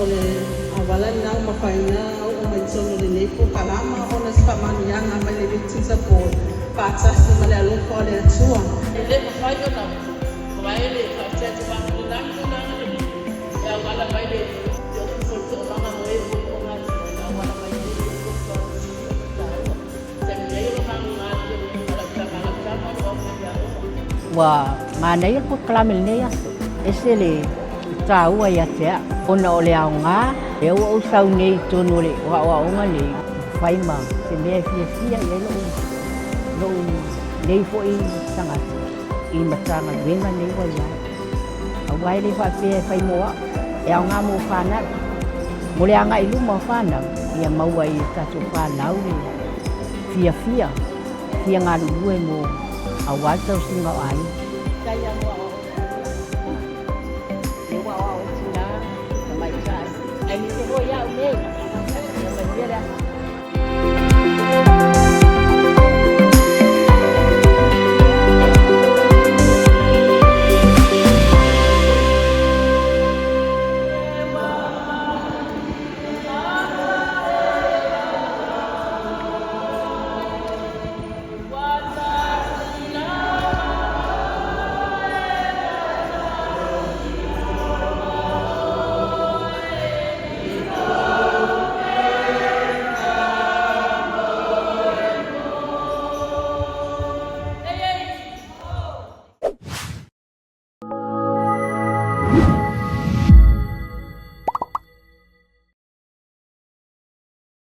O le auala lena ua mafai ona oo mai totonu o lenei polokalama ona se faamanuiaga mai le Victims Support faatasi ma le alofa o le Atua. E le mafai ona mavae le faafetai atu ma le tulaga lenei e auala mai le Ofisa o le Toomaga mo e ua Ogatoa e auala mai le taua taimi nei o lo magu tama lau tama o au. Ua manaia le polokalame i lenei aso. Ese le taua ia te au, ona o le aoga lea ua ou sau nei i totonu o le aoaoga nei, fai ma se mea e fiafia i ai lou nei foi tagata i Matagaluega nei ua i ai. Aua e le faapea e fai mo au, e aoga mo fanau. Mo le agai i luma o fanau, ia maua i tatou fanau le fiafia, fia galulue mo aua le tausiga o aiga.